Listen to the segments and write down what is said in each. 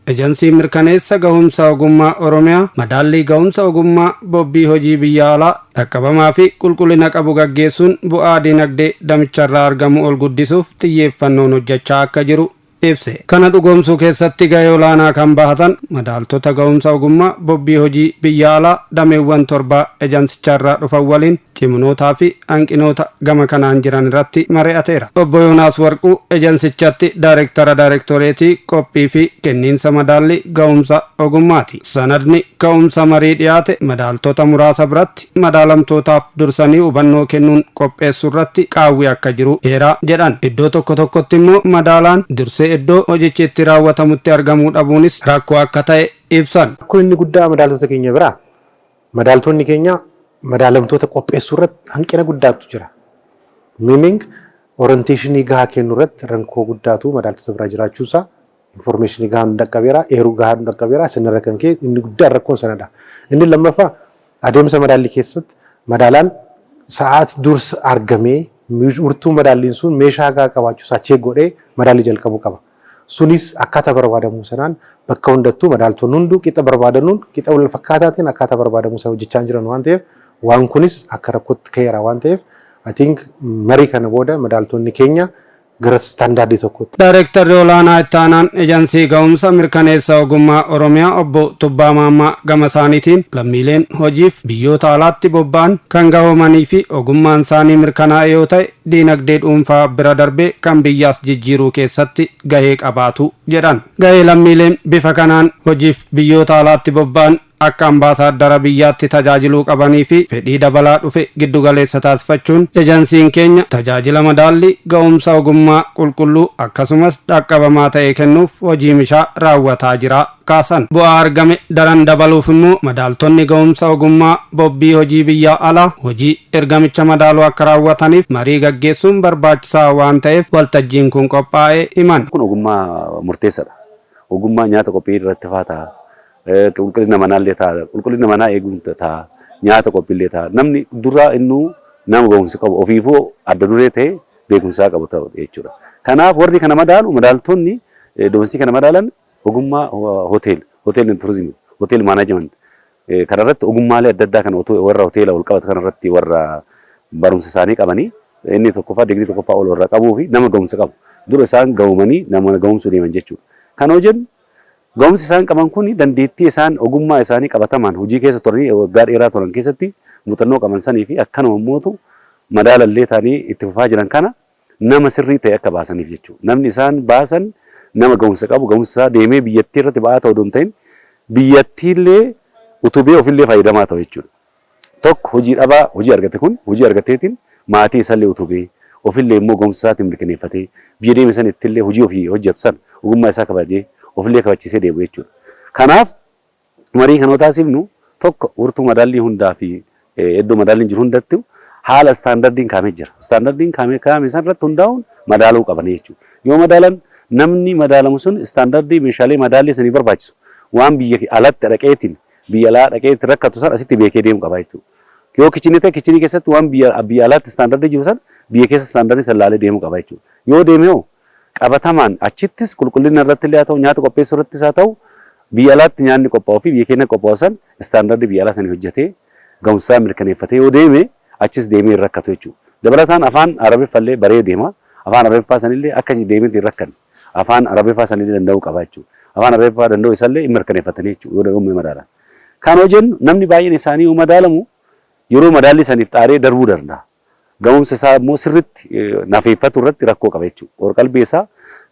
Ejansiin Mirkaneessa Gahumsa Ogummaa Oromiyaa madaallii gahumsa ogummaa bobbii hojii biyya alaa dhaqqabamaa fi qulqullina qabu gaggeessuun bu'aa dinagdee damicharraa argamu ol guddisuuf xiyyeeffannoon hojjechaa akka jiru ibse. Kana dhugoomsuu keessatti gahee olaanaa kan bahatan madaaltota gahumsa ogummaa bobbii hojii biyya alaa dameewwan torbaa ejansicharraa dhufan waliin ciminootaa fi hanqinoota gama kanaan jiran irratti mari'ateera. Obbo Yoonaas Warquu ejansichatti daayireektara daayireektoreetii qophii fi kenniinsa madaallii gahumsa ogummaati. Sanadni ka'umsa marii dhiyaate madaaltota muraasa biratti madaalamtootaaf dursanii hubannoo kennuun qopheessuu irratti qaawwi akka jiru eeraa jedhan. Iddoo tokko tokkotti immoo madaalaan dursee iddoo hojichi itti raawwatamutti argamuu dhabuunis rakkoo akka ta'e ibsan. Rakkoon inni guddaa madaaltota keenya biraa, madaaltonni keenya madaalamtoota qopheessuu irratti hanqina guddaatu jira. Meaning, orientation gahaa kennuu irratti rakkoo guddaatu madaaltota biraa jiraachuusaa, information gahaa nu dhaqqabeera, eeruu gahaa nu dhaqqabeera. Sanarra kan ka'e inni guddaan rakkoon sanadha. Inni lammaffaa, adeemsa madaallii keessatti madaalaan sa'aatii dursa argamee urtuu madaalliin sun meeshaa gahaa qabaachuusaa check godhee madaallii jalqabuu qaba. Sunis akkaataa barbaadamuu sanaan bakka hundattuu madaaltonni hunduu qixa barbaadanuun, qixa wal fakkaataatiin akkaataa barbaadamuu sana hojjechaa jiran waan ta'eef, waan kunis akka rakkootti ka'eera waan ta'eef, I think marii kana booda madaaltonni keenya gara standardii tokkotti. Daayireektarri olaanaa itti aanaan Ejansii Gahumsa Mirkaneessa Ogummaa Oromiyaa Obbo Tubbaa Maammaa gama isaaniitiin, lammiileen hojiif biyyoota alaatti bobba'an kan gahoomanii fi ogummaan isaanii mirkanaa'e yoo ta'e, diinagdee dhuunfaa bira darbee kan biyyaas jijjiiruu keessatti gahee qabaatu jedhan. Gahee lammiileen bifa kanaan hojiif biyyoota alaatti bobba'an akka ambaasaaddara biyyaatti tajaajiluu qabanii fi fedhii dabalaa dhufe giddugaleessa taasifachuun, ejansiin keenya tajaajila madaallii ga'umsa ogummaa qulqulluu akkasumas dhaqqabamaa ta'e kennuuf hojii mishaa raawwataa jira kaasan. Bu'aa argame daran dabaluuf immoo madaaltonni ga'umsa ogummaa bobbii hojii biyya alaa hojii ergamicha madaaluu akka raawwataniif marii gaggeessuun barbaachisaa waan ta'eef waltajjiin kun qophaa'ee himan. Kun ogummaa murteessaadha. Ogummaa nyaata qophii irratti faa ta'a. Qulqullina manaallee ta'a. Qulqullina manaa eeguun ta'a. Nyaata qophiillee ta'a. Namni dura innuu nama ga'umsa qabu, ofiifuu adda duree ta'e, beekumsaa qabu ta'u jechuudha. Kanaaf warri kana madaalu, madaaltonni domestic kana madaalan, ogummaa hotel, hotel tourism, hotel management kanarratti, ogummaalee adda addaa kana warra hoteela wal qabatu kanarratti warra barumsa isaanii qabanii, inni tokkoffaa digirii tokkoffaa ol warra qabuu fi nama ga'umsa qabu. Dura isaan ga'umanii nama ga'umsuu deeman jechuudha. Kana hojjennu, ga'umsi isaan qaban kun dandeettii isaan ogummaa isaanii qabatamaan hojii keessa turanii waggaa dheeraa turan keessatti muuxannoo qaban sanii fi akkanuma immoo madaalallee ta'anii itti fufaa jiran kana nama sirrii ta'e akka baasaniif jechuudha. Namni isaan baasan nama ga'umsa qabu, ga'umsa isaa deemee biyyattii irratti ba'aa ta'uu osoo hin ta'in, biyyattiillee utubee ofillee fayyadamaa ta'u jechuudha. Tokko hojii dhabaa hojii argate kun hojii argateetiin maatii isaallee utubee, ofillee immoo ga'umsa isaatiin mirkaneeffatee, biyya deeme san ittillee hojii ofii hojjetu sana ogummaa isaa kabajee ofillee kabachiisee deebi'u jechuudha. Kanaaf marii kana taasifnu, tokko wirtuu madaallii hundaa fi iddoo madaalliin jiru hundatti haala standardiin kaa'amee jira. Standardiin kaa'ame san irratti hundaa'uun madaaluu qaban jechuudha. Yoo madaalan, namni madaalamu sun standardii meeshaalee madaallii sanii barbaachisu, waan biyya alatti dhaqeetiin, biyya alaa dhaqeetti rakkatu san asitti beekee deemu qaba jechuudha. Yoo kitchenii ta'e, kitchenii keessatti waan biyya alaatti standardii jiru san biyya keessa standardii san laalee deemuu qaba jechuudha. Yoo deeme hoo, qabatamaan achittis qulqullina irratti illee haa ta'u, nyaata qopheessuu irrattis haa ta'u, biyya alaatti nyaanni qophaa'uu fi biyya keenya qophaa'u san standardii biyya alaa sanii hojjetee ga'umsaa mirkaneeffatee yoo deeme, achis deemee hin rakkatu jechuudha. Dabalataan afaan Arabiffallee baree deema. Afaan Arabiffaa sanillee akka deemee hin rakkanne. Afaan Arabiffaa sanillee danda'uu qaba jechuudha. Afaan Arabiffaa danda'uu isallee hin mirkaneeffatanii jechuudha yoo madaalan. Kan hojjennu, namni baay'een isaanii yoo madaalamu, yeroo madaalli saniif xaaree darbuu danda'a. Ga'umsa isaa immoo sirriitti nafeeffatu irratti rakkoo qaba jechuudha. Qorqalbii isaa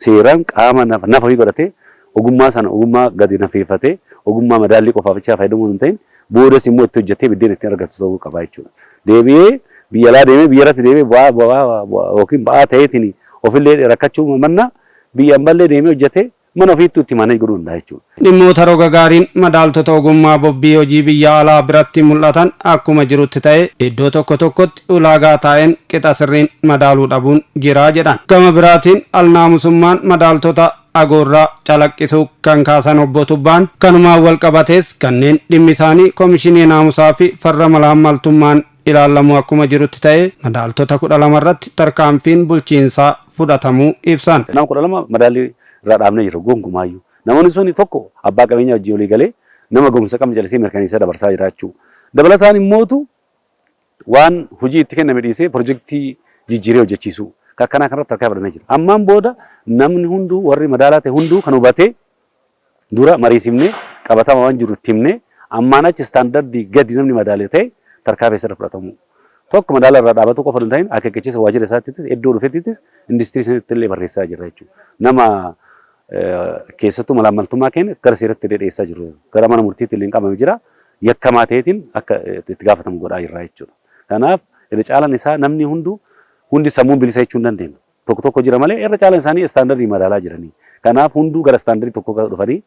seeraan qaama nafa ofii godhatee, ogummaa sana ogummaa gadi nafeeffatee, ogummaa madaallii qofaaf jecha fayyadamuu hin ta'in, boodas immoo itti hojjetee biddeen ittiin argatu ta'uu qaba jechuudha. Deebi'ee biyya alaa deemee, biyya irratti deemee bu'aa yookiin ba'aa ta'eetiin ofillee rakkachuu mannaa, biyya ammallee deemee hojjetee mana ofiittuu itti manage godhuu danda'a jechuudha. Dhimmoota roga gaariin madaaltota ogummaa bobbii hojii biyya alaa biratti mul'atan akkuma jirutti ta'e, iddoo tokko tokkotti ulaagaa taa'een qixa sirriin madaaluu dhabuun jira jedhan. Gama biraatiin alnaamusummaan madaaltota agoorraa calaqqisuu kan kaasan Obbo Tubbaan, kanumaan wal qabatees kanneen dhimmi isaanii Komishinii Naamusaa fi Farra Malaammaltummaan ilaallamu akkuma jirutti ta'e, madaaltota 12 irratti tarkaanfiin bulchiinsaa fudhatamuu ibsan. Nama 12 madaallii irraa dhaabnee jiru gonkumaayyuu. Namoonni sun tokko abbaa qabeenyaa wajjin walii galee nama gahumsa qabne jallisee mirkaneessee dabarsaa jiraachuu. Dabalataan immootu waan hojii itti kenname dhiisee pirojektii jijjiiree hojjechiisuu. Akkanaa kanarratti harkaa fudhannee jira. Ammaan booda namni hunduu, warri madaalaa ta'e hunduu kan hubatee, dura mariisifnee, qabatama waan jiru itti himnee, ammaan achi istaandardii gadi namni madaalee ta'e tarkaanfii isarra fudhatamu. Tokko madaala irraa dhaabatu qofa hin ta'in, akeekkachiisa waajjira isaattis, iddoo dhufettis, industirii sanitti illee barreessaa jirra jechuudha. Nama keessattuu malaammaltummaa keenya gara seeratti illee dhiyeessaa jiru. Gara mana murtiitti illee qabamee jira. Yakkamaa ta'eetiin akka itti gaafatamu godhaa jirra jechuudha. Kanaaf irra caalaan isaa namni hunduu, hundi sammuun bilisa jechuu hin dandeenyu. Tokko tokko jira malee irra caalaan isaanii istaandardii madaalaa jiranii. Kanaaf hunduu gara istaandardii tokko dhufanii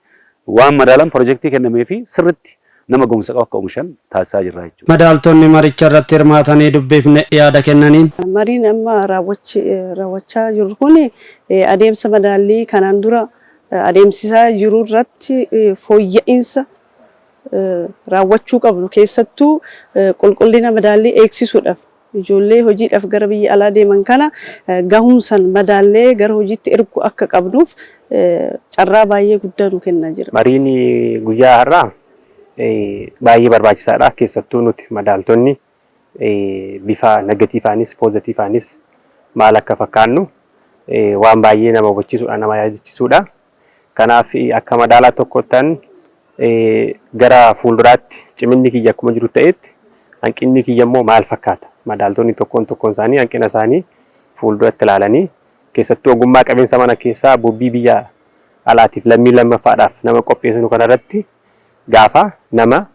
waan madaalan pirojektii kennamee fi sirritti nama gahumsa qabu akka oomishan taasisaa jirra jechuudha. Madaaltonni maricha irratti hirmaatanii dubbifne yaada kennaniin. Mariin amma raawwachaa jiru kun adeemsa madaallii kanaan dura adeemsisaa jiru irratti fooyya'insa raawwachuu qabnu, keessattuu qulqullina madaallii eegsisuudhaaf, ijoollee hojiidhaaf gara biyya alaa deeman kana gahumsan madaallee gara hojiitti erguu akka qabnuuf carraa baay'ee guddaa nu kennaa jira. Mariin guyyaa har'aa baay'ee barbaachisaadha. Keessattuu nuti madaaltonni bifa negatiivaanis poozitiivaanis maal akka fakkaannu waan baay'ee nama hubachiisuudha, nama yaadachiisuudha. Kanaaf akka madaalaa tokkottan gara fuulduraatti ciminni kiyya akkuma jiru ta'etti, hanqinni kiyya immoo maal fakkaata? Madaaltonni tokkoon tokkoon isaanii hanqina isaanii fuulduratti ilaalanii, keessattuu ogummaa qabeensa mana keessaa bobbii biyya alaatiif lammii lammaffaadhaaf nama qopheessinu kanarratti, gaafa nama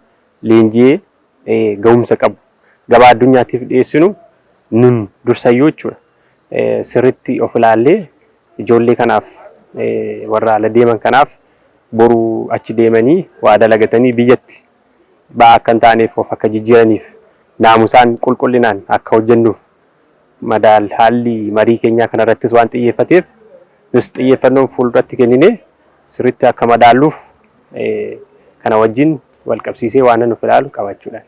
leenji'ee gahumsa qabu gabaa addunyaatiif dhiyeessinu, nun dursayyuu jechuudha. Sirritti of ilaallee ijoollee kanaaf, warra ala deeman kanaaf, boru achi deemanii waa dalagatanii biyyatti ba'aa akka hin taaneef, of akka jijjiiraniif, naamusaan qulqullinaan akka hojjennuuf, madaal haalli marii keenyaa kanarrattis waan xiyyeeffateef, nus xiyyeeffannoon fuulduratti kennine sirritti akka madaalluuf kana wajjin wal qabsiisee waan nuuf ilaalu qabachuudha.